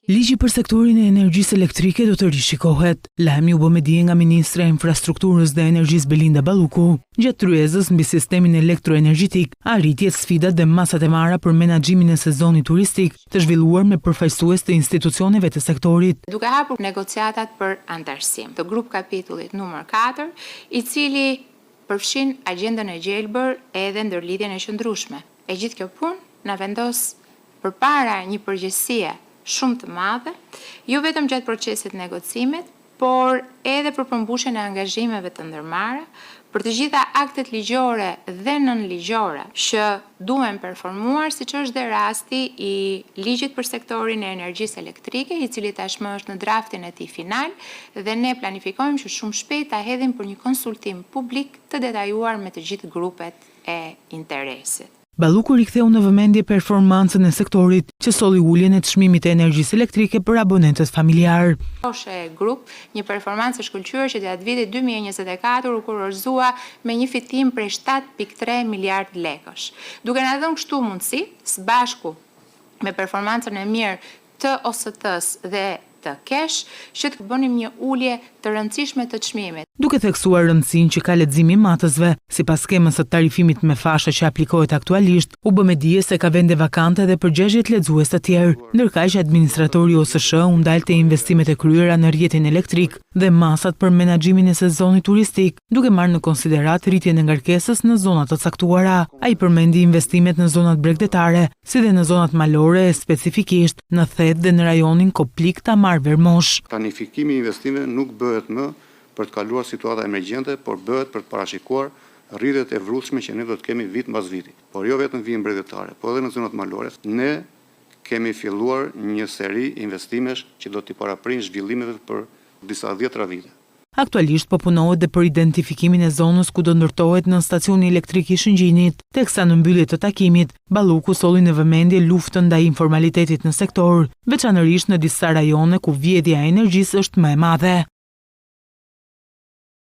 Ligji për sektorin e energjisë elektrike do të rishikohet. Lajmi u bë me dije nga ministrja e Infrastrukturës dhe Energjisë Belinda Balluku gjatë tryezës mbi sistemin elektroenergjetik, arritjet, sfidat dhe masat e marra për menaxhimin e sezonit turistik të zhvilluar me përfaqësues të institucioneve të sektorit. Duke hapur negociatat për anëtarësim të grup-kapitullit numër 4, i cili përfshin agjendën e gjelbër edhe ndërlidhjen e qëndrueshme. E gjithë kjo punë na vendos përpara një përgjegjësie shumë të madhe, jo vetëm gjatë procesit të negocimit, por edhe për përmbushjen e angazhimeve të ndërmarra, për të gjitha aktet ligjore dhe nënligjore që duhen performuar, siç është dhe rasti i Ligjit për sektorin e energjisë elektrike, i cili tashmë është në draftin e tij final dhe ne planifikojmë që shumë shpejt ta hedhim për një konsultim publik të detajuar me të gjithë grupet e interesit. Balluku riktheu në vëmendje performancën e sektorit, që solli uljen e çmimit të energjisë elektrike për abonentët familjarë. OSHEE Group, një performancë e shkëlqyer që gjatë vitit 2024 u kurorëzua me një fitim prej 7.3 miliardë lekësh, duke na dhënë kështu mundësi, së bashku me performancën e mirë të OST-së dhe të KESH, që të bënim një ulje të rëndësishme të çmimit. Duke theksuar rëndësinë që ka leximi i matësve, sipas skemës së tarifimit me fasha që aplikohet aktualisht, u bë me dije se ka vende vakante edhe për 60 lexues të tjerë. Ndërkaq, administratori i OSSH u ndal te investimet e kryera në rrjetin elektrik dhe masat për menaxhimin e sezonit turistik, duke marrë në konsideratë rritjen e ngarkesës në zona të caktuara. Ai përmendi investimet në zonat bregdetare, si dhe në zonat malore e specifikisht në Theth dhe në rajonin Koplik Tamarë Vermosh. Planifikimi i investimeve nuk bëhet më për të kaluar situata emergjente, por bëhet për të parashikuar rritjet e vrullshme që ne do të kemi vit mbas viti. Por jo vetëm vijën bregdetare, por edhe në zonat malore, ne kemi filluar një seri investimesh që do t'i paraprijnë zhvillimeve për disa dhjetra vite. Aktualisht po punohet dhe për identifikimin e zonës ku do ndërtohet nënstacioni elektrik i Shëngjinit, teksa në mbyllje të takimit, Balluku solli në vëmendje luftën ndaj informalitetit në sektor, veçanërisht në disa rajone ku vjedhja e energjisë është më e madhe.